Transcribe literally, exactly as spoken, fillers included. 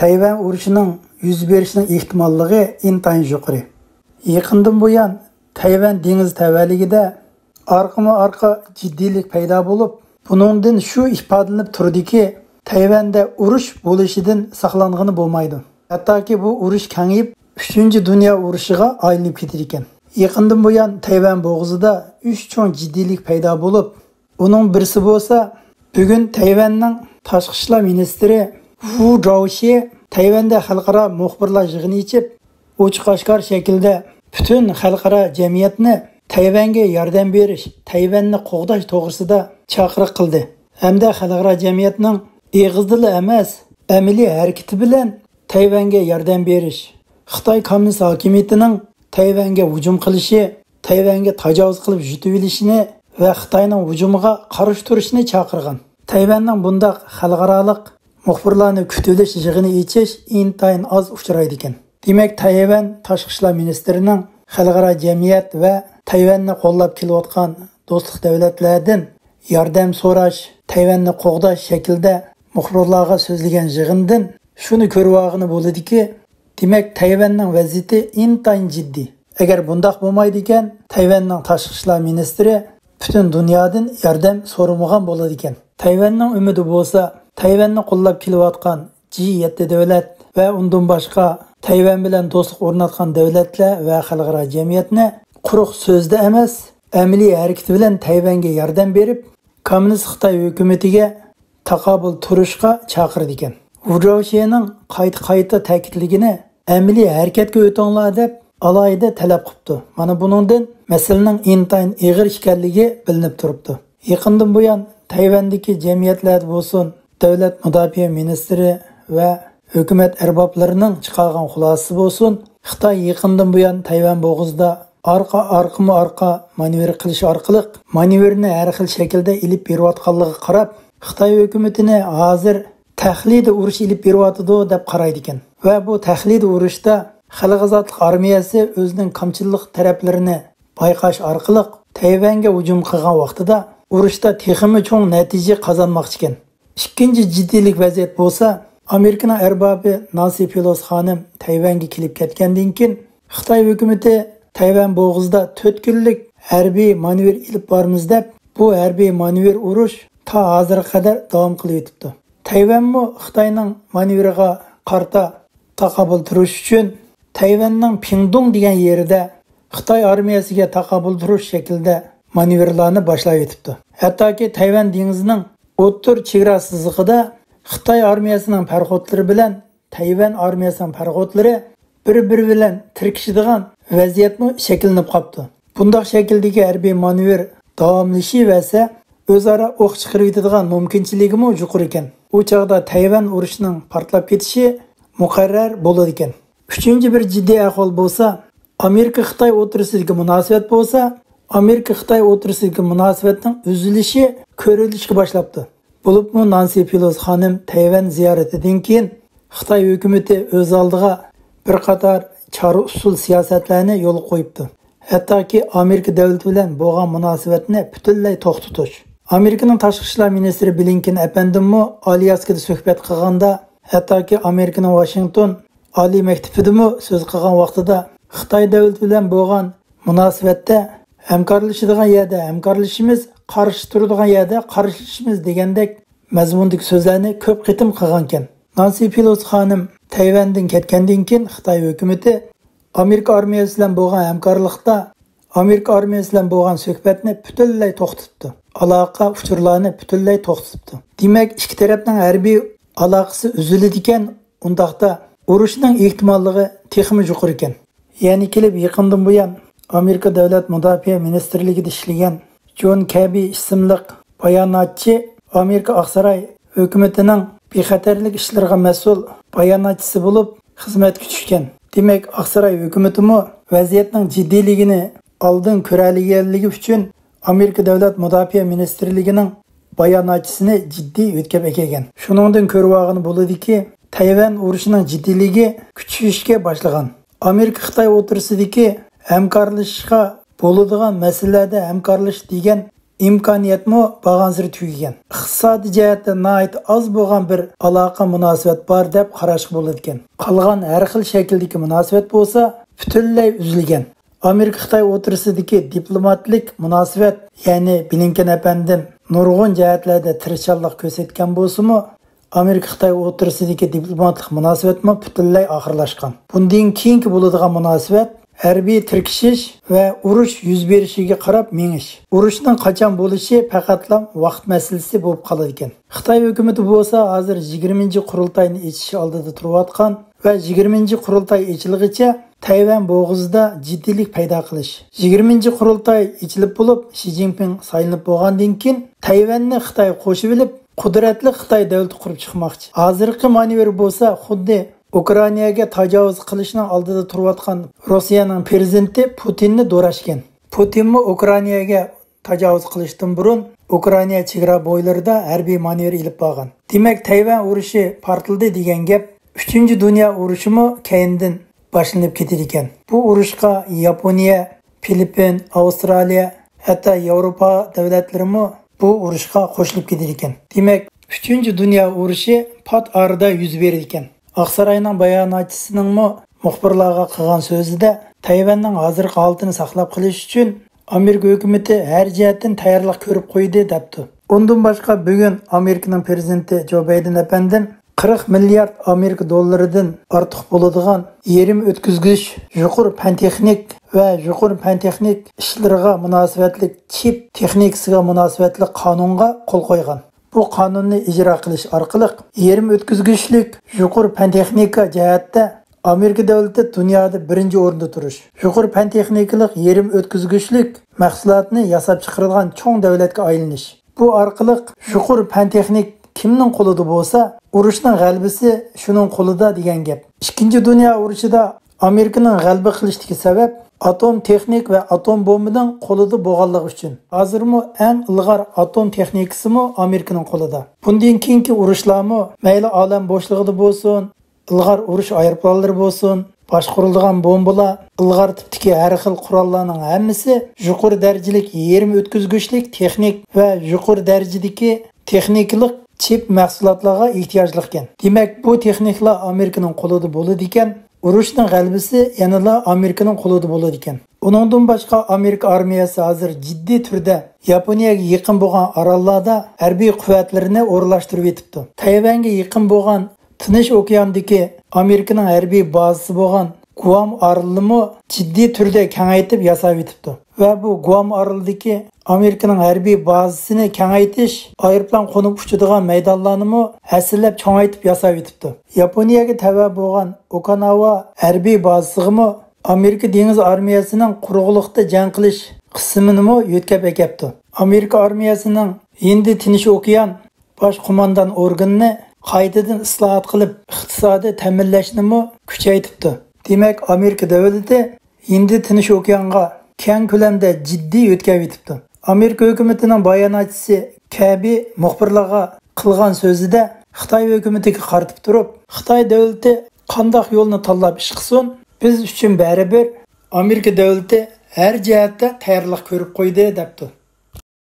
تەيۋەن ئۇرۇشىنىڭ يۈز بېرىشىنىڭ ئېھتىماللىقى ئىنتايىن يۇقىرى. يېقىندىن بۇيان تەيۋەن دېڭىز تەۋەلىكىدە ئارقىمۇ ئارقا جىددىيلىك پەيدا بولۇپ، بۇنىڭدىن شۇ ئىپادىلىنىپ تۇرىدۇكى، تەيۋەندە ئۇرۇش بولۇشىدىن ساقلانغىلى بولمايدۇ. ھەتتاكى بۇ ئۇرۇش كېڭىيىپ، ئۈچىنچى دۇنيا ئۇرۇشىغا ئايلىنىپ كېتىدىكەن. يېقىندىن بۇيان تەيۋەن بوغۇزىدا ئۈچ چوڭ جىددىيلىك پەيدا بولۇپ، ئۇنىڭ بىرسى بولسا، بۈگۈن تەيۋەننىڭ تاشقى ئىشلار مىنىستىرى ۋۇ جاۋشى تەيۋەندە خەلقئارا مۇخبىرلار يىغىنى ئېچىپ، ئوچۇق ئاشكارا شەكىلدە پۈتۈن خەلقئارا جەمئىيەتنى تەيۋەنگە ياردەم بېرىش، تەيۋەننى قوغداش توغرىسىدا چاقىرىق قىلدى ھەمدە خەلقئارا جەمئىيەتنىڭ ئېغىزدىلا ئەمەس، ئەمەلىي ھەرىكىتى بىلەن تەيۋەنگە ياردەم بېرىش، خىتاي كوممۇنىست ھاكىمىيىتىنىڭ تەيۋەنگە ھۇجۇم قىلىشى، تەيۋەنگە تاجاۋۇز قىلىپ يۇتۇۋېلىشىنى ۋە خىتاينىڭ ھۇجۇمىغا قارشى تۇرۇشىنى چاقىرغان. تەيۋەننىڭ بۇنداق خەلقئارالىق مۇخبىرلارنى كۈتۈۋېلىش يىغىنى ئېچىش ئىنتايىن ئاز ئۇچرايدىكەن. دېمەك، تەيۋەن تاشقى ئىشلار مىنىستىرىنىڭ خەلقئارا جەمئىيەت ۋە تەيۋەننى قوللاپ كېلىۋاتقان دوستلۇق دۆلەتلەردىن ياردەم سوراش، تەيۋەننى قوغداش شەكلىدە مۇخبىرلارغا سۆزلىگەن يىغىندىن شۇنى كۆرۈۋالغىلى بولىدۇكى، دېمەك، تەيۋەننىڭ ۋەزىيىتى ئىنتايىن جىددىي. ئەگەر بۇنداق بولمايدىكەن، تەيۋەننىڭ تاشقى ئىشلار مىنىستىرى پۈتۈن دۇنيادىن ياردەم سورىمىغان بولىدىكەن. تەيۋەننىڭ ئۈمىدى بولسا، تەيۋەننى قوللاپ كېلىۋاتقان جى يەتتە دۆلەت ۋە ئۇندىن باشقا تەيۋەن بىلەن دوستلۇق ئورناتقان دۆلەتلەر ۋە خەلقئارا جەمئىيەتنى قۇرۇق سۆزدە ئەمەس، ئەمەلىي ھەرىكىتى بىلەن تەيۋەنگە ياردەم بېرىپ، كوممۇنىست خىتاي ھۆكۈمىتىگە تاقابىل تۇرۇشقا چاقىرىدىكەن. ۋۇ جاۋشىنىڭ قايتا-قايتا تەكىتلىگىنى، ئەمەلىي ھەرىكەتكە ئۆتۈڭلار دەپ ئالاھىدە تەلەپ قىپتۇ. مانا بۇنىڭدىن مەسىلىنىڭ ئىنتايىن ئېغىر ئىكەنلىكى بىلىنىپ تۇرۇپتۇ. يېقىندىن بۇيان تەيۋەندىكى جەمئىيەتلەردە بولسۇن، دۆلەت مۇداپىئە مىنىستىرى ۋە ھۆكۈمەت ئەربابلىرىنىڭ چىقارغان خۇلاسىسى بولسۇن، خىتاي يېقىندىن بۇيان تەيۋەن بوغۇزىدا ئارقا-ئارقىمۇ ئارقا مانېۋىر قىلىش ئارقىلىق مانېۋىرنى ھەر خىل شەكىلدە ئېلىپ بېرىۋاتقانلىقىغا قاراپ، خىتاي ھۆكۈمىتىنى ھازىر تەقلىدىي ئۇرۇش ئېلىپ بېرىۋاتىدۇ دەپ قارايدىكەن. ۋە بۇ تەقلىدىي ئۇرۇشتا خەلق ئازادلىق ئارمىيەسى ئۆزىنىڭ كامچىللىق تەرەپلىرىنى بايقاش ئارقىلىق تەيۋەنگە ھۇجۇم قىلغان ۋاقتىدا ئۇرۇشتا تېخىمۇ چوڭ نەتىجە قازانماقچىكەن. ئىككىنچى جىددىيلىك ۋەزىيەت بولسا، ئامېرىكىنىڭ ئەربابى نانسى پېلوسى خانىم تەيۋەنگە كېلىپ كەتكەندىن كېيىن، خىتاي ھۆكۈمىتى تەيۋەن بوغۇزىدا تۆت كۈنلۈك ھەربىي مانېۋىر ئېلىپ بارىمىز دەپ، بۇ ھەربىي مانېۋىر ئۇرۇش تا ھازىرغا قەدەر داۋام قىلىۋېتىپتۇ. تەيۋەنمۇ خىتاينىڭ مانېۋىرىغا قارىتا تاقابىل تۇرۇش ئۈچۈن تەيۋەننىڭ پىڭدۇڭ دېگەن يېرىدە خىتاي ئارمىيەسىگە تاقابىل تۇرۇش شەكلىدە مانېۋىرلارنى باشلاۋېتىپتۇ. ھەتتاكى تەيۋەن دېڭىزىنىڭ ئوتتۇرا چېگرا سىزىقىدا خىتاي ئارمىيەسىنىڭ پەرخوتلىرى بىلەن تەيۋەن ئارمىيەسىنىڭ پەرخوتلىرى بىر-بىرى بىلەن تىركىشىدىغان ۋەزىيەتمۇ شەكىللىنىپ قاپتۇ. بۇنداق شەكىلدىكى ھەربىي مانېۋىر داۋاملىشىۋەرسە، ئۆزئارا ئوق چىقىرىۋېتىدىغان مۇمكىنچىلىكىمۇ يۇقىرىكەن. ئۇ چاغدا تەيۋەن ئۇرۇشىنىڭ پارتلاپ كېتىشى مۇقەررەر بولىدىكەن. ئۈچىنچى بىر جىددىي ئەھۋال بولسا، ئامېرىكا خىتاي ئوتتۇرىسىدىكى مۇناسىۋەت بولسا، ئامېرىكا خىتاي ئوتتۇرىسىدىكى مۇناسىۋەتنىڭ ئۈزۈلۈشى كۆرۈلۈشكە باشلاپتۇ. بولۇپمۇ نانسى پېلوسى خانىم تەيۋەن زىيارىتىدىن كېيىن خىتاي ھۆكۈمىتى ئۆز ئالدىغا بىر قاتار چارە ئۇسۇل سىياسەتلەرنى يولغا قويۇپتۇ. ھەتتاكى ئامېرىكا دۆلىتى بىلەن بولغان مۇناسىۋەتنى پۈتۈنلەي توختىتىش. ئامېرىكىنىڭ تاشقى ئىشلار مىنىستىرى بلىنكېن ئەپەندىمۇ ئالياسكىدا سۆھبەت قىلغاندا، ھەتتاكى ئامېرىكىنىڭ ۋاشىنگتون ئالىي مەكتىپىدىمۇ سۆز قىلغان ۋاقتىدا خىتاي دۆلىتى بىلەن بولغان مۇناسىۋەتتە ھەمكارلىشىدىغان يەردە ھەمكارلىشىمىز، قارشى تۇرىدىغان يەردە قارشىلىشىمىز دېگەندەك مەزمۇندىكى سۆزلەرنى كۆپ قېتىم قىلغانىكەن. نانسى پېلوسى خانىم تەيۋەندىن كەتكەندىن كېيىن خىتاي ھۆكۈمىتى ئامېرىكا ئارمىيەسى بىلەن بولغان ھەمكارلىقتا ئامېرىكا ئارمىيەسى بىلەن بولغان سۆھبەتنى پۈتۈنلەي توختىتىپتۇ. ئالاقە ئۇچۇرلارنى پۈتۈنلەي توختىتىپتۇ. دېمەك، ئىككى تەرەپنىڭ ھەربىي ئالاقىسى ئۈزۈلىدىكەن، ئۇنداقتا ئۇرۇشنىڭ ئېھتىماللىقى تېخىمۇ يۇقىرىكەن. يەنە كېلىپ يېقىندىن بۇيان ئامېرىكا دۆلەت مۇداپىئە مىنىستىرلىكىدە ئىشلىگەن جون كەبى ئىسىملىق باياناتچى ئامېرىكا ئاقساراي ھۆكۈمىتىنىڭ بىخەتەرلىك ئىشلىرىغا مەسئۇل باياناتچىسى بولۇپ خىزمەتكە چۈشكەن. دېمەك، ئاقساراي ھۆكۈمىتىمۇ ۋەزىيەتنىڭ جىددىيلىكىنى ئالدىن كۆرەلىگەنلىكى ئۈچۈن ئامېرىكا دۆلەت مۇداپىئە مىنىستىرلىكىنىڭ باياناتچىسىنى جىددىي يۆتكەپ ئەكەلگەن. شۇنىڭدىن كۆرۈۋالغىلى بولىدۇكى، تەيۋەن ئۇرۇشىنىڭ جىددىيلىكى كۈچىيىشكە باشلىغان. ئامېرىكا خىتاي ئوتتۇرىسىدىكى ھەمكارلىشىشقا بولىدىغان مەسىلىلەردە ھەمكارلىشىش دېگەن ئىمكانىيەتمۇ بارغانسېرى تۈگىگەن. ئىقتىسادىي جەھەتتە ناھايىتى ئاز بولغان بىر ئالاقە مۇناسىۋەت بار دەپ قاراشقا بولىدىكەن. قالغان ھەر خىل شەكىلدىكى مۇناسىۋەت بولسا پۈتۈنلەي ئۈزۈلگەن. ئامېرىكا خىتاي ئوتتۇرىسىدىكى دىپلوماتلىق مۇناسىۋەت، يەنى بلىنكېن ئەپەندىم نۇرغۇن جەھەتلەردە تىرىشچانلىق كۆرسەتكەن بولسىمۇ، ئامېرىكا خىتاي ئوتتۇرىسىدىكى دىپلوماتلىق مۇناسىۋەتمۇ پۈتۈنلەي ئاخىرلاشقان. بۇندىن كېيىنكى بولىدىغان مۇناسىۋەت ھەربىي تىركىشىش ۋە ئۇرۇش يۈز بېرىشىگە قاراپ مېڭىش. ئۇرۇشنىڭ قاچان بولۇشى پەقەتلا ۋاقىت مەسىلىسى بولۇپ قالىدىكەن. خىتاي ھۆكۈمىتى بولسا ھازىر يىگىرمىنچى قۇرۇلتاينى ئېچىش ئالدىدا تۇرۇۋاتقان ۋە يىگىرمىنچى قۇرۇلتاي ئېچىلغىچە تەيۋەن بوغۇزىدا جىددىيلىك پەيدا قىلىش. يىگىرمىنچى قۇرۇلتاي ئېچىلىپ بولۇپ، شى جىنپىڭ سايلىنىپ بولغاندىن كېيىن، تەيۋەننى خىتاي قوشۇۋېلىپ، قۇدرەتلىك خىتاي دۆلىتى قۇرۇپ چىقماقچى. ھازىرقى مانېۋىر بولسا خۇددى ئۇكرائىناگە تاجاۋۇز قىلىشنىڭ ئالدىدا تۇرۇۋاتقان روسىيەنىڭ پىرېزىدېنتى پۇتىننى دوراشكەن. پۇتىنمۇ ئۇكرائىناگە تاجاۋۇز قىلىشتىن بۇرۇن ئۇكرائىنا چېگرا بويلىرىدا ھەربىي مانېۋىر ئېلىپ بارغان. دېمەك، تەيۋەن ئۇرۇشى پارتلىدى دېگەن گەپ. ئۈچىنچى دۇنيا ئۇرۇشىمۇ كەينىدىن باشلىنىپ كېتىدىكەن. بۇ ئۇرۇشقا ياپونىيە، فىلىپپىن، ئاۋسترالىيە، ھەتتا ياۋروپا دۆلەتلىرىمۇ بۇ ئۇرۇشقا قوشۇلۇپ كېتىدىكەن. دېمەك، ئۈچىنچى دۇنيا ئۇرۇشى پات ئارىدا يۈز بېرىدىكەن. ئاقساراينىڭ باياناتچىسىنىڭمۇ مۇخبىرلارغا قىلغان سۆزىدە، تەيۋەننىڭ ھازىرقى ھالىتىنى ساقلاپ قېلىش ئۈچۈن ئامېرىكا ھۆكۈمىتى ھەر جەھەتتىن تەييارلىق كۆرۈپ قويدى، دەپتۇ. ئۇندىن باشقا، بۈگۈن ئامېرىكىنىڭ پىرېزىدېنتى جو بايدېن ئەپەندىم قىرىق مىليارد ئامېرىكا دوللىرىدىن ئارتۇق بولىدىغان يېرىم ئۆتكۈزگۈچ يۇقىرى پەن تېخنىك ۋە يۇقىرى پەن تېخنىك ئىشلىرىغا مۇناسىۋەتلىك چىپ تېخنىكىسىغا مۇناسىۋەتلىك قانۇنغا قول قويغان. بۇ قانۇننى ئىجرا قىلىش ئارقىلىق يېرىم ئۆتكۈزگۈچلۈك يۇقىرى پەن تېخنىكا جەھەتتە ئامېرىكا دۆلىتى دۇنيادا بىرىنچى ئورۇندا تۇرۇش، يۇقىرى پەن تېخنىكىلىق يېرىم ئۆتكۈزگۈچلۈك مەھسۇلاتنى ياساپ چىقىرىدىغان چوڭ دۆلەتكە ئايلىنىش. بۇ ئارقىلىق يۇقىرى پەن تېخنىك كىمنىڭ قولىدا بولسا، ئۇرۇشنىڭ غەلىبىسى شۇنىڭ قولىدا دېگەن گەپ. ئىككىنچى دۇنيا ئۇرۇشىدا ئامېرىكىنىڭ غەلىبە قىلىشتىكى سەۋەب ئاتوم تېخنىك ۋە ئاتوم بومبىنىڭ قولىدا بولغانلىقى ئۈچۈن. ھازىرمۇ ئەڭ ئىلغار ئاتوم تېخنىكىسىمۇ ئامېرىكىنىڭ قولىدا. بۇندىن كېيىنكى ئۇرۇشلارمۇ مەيلى ئالەم بوشلۇقىدا بولسۇن، ئىلغار ئۇرۇش ئايروپىلانلىرى بولسۇن، باشقۇرۇلىدىغان بومبىلار، ئىلغار تىپتىكى ھەر خىل قوراللارنىڭ ھەممىسى يۇقىرى دەرىجىلىك يېرىم ئۆتكۈزگۈچلۈك تېخنىك ۋە يۇقىرى دەرىجىدىكى تېخنىكىلىق چىپ مەھسۇلاتلارغا ئېھتىياجلىقكەن. دېمەك، بۇ تېخنىكىلار ئامېرىكىنىڭ قولىدا بولىدىكەن، ئۇرۇشنىڭ غەلىبىسى يەنىلا ئامېرىكىنىڭ قولىدا بولىدىكەن. ئۇنىڭدىن باشقا، ئامېرىكا ئارمىيەسى ھازىر جىددىي تۈردە ياپونىيەگە يېقىن بولغان ئاراللاردا ھەربىي قۇۋۋەتلىرىنى ئورۇنلاشتۇرۇۋېتىپتۇ. تەيۋەنگە يېقىن بولغان تىنچ ئوكياندىكى ئامېرىكىنىڭ ھەربىي بازىسى بولغان گۇئام ئارىلىمۇ جىددىي تۈردە كېڭەيتىپ ياساۋېتىپتۇ. ۋە بۇ گۇئام ئارىلىدىكى ئامېرىكىنىڭ ھەربىي بازىسىنى كېڭەيتىش، ئايروپىلان قونۇپ ئۇچىدىغان مەيدانلارنىمۇ ھەسسىلەپ چوڭايتىپ ياساۋېتىپتۇ. ياپونىيەگە تەۋە بولغان ئوكاناۋا ھەربىي بازىسىغىمۇ ئامېرىكا دېڭىز ئارمىيەسىنىڭ قۇرۇقلۇقتا جەڭ قىلىش قىسمىنىمۇ يۆتكەپ ئەكەپتۇ. ئامېرىكا ئارمىيەسىنىڭ ھىندى تىنچ ئوكيان باش قوماندان ئورگىنىنى قايتىدىن ئىسلاھات قىلىپ، ئىقتىسادىي تەمىنلەشنىمۇ كۈچەيتىپتۇ. دېمەك، ئامېرىكا دۆلىتى ھىندى تىنچ ئوكيانغا كەڭ كۆلەمدە جىددىي يۆتكەۋېتىپتۇ. ئامېرىكا ھۆكۈمىتىنىڭ باياناتچىسى كەبى مۇخبىرلارغا قىلغان سۆزىدە خىتاي ھۆكۈمىتىگە قارىتىپ تۇرۇپ، خىتاي دۆلىتى قانداق يولنى تاللاپ ئىش قىلسۇن، بىز ئۈچۈن بەرىبىر، ئامېرىكا دۆلىتى ھەر جەھەتتە تەييارلىق كۆرۈپ قويدى، دەپتۇ.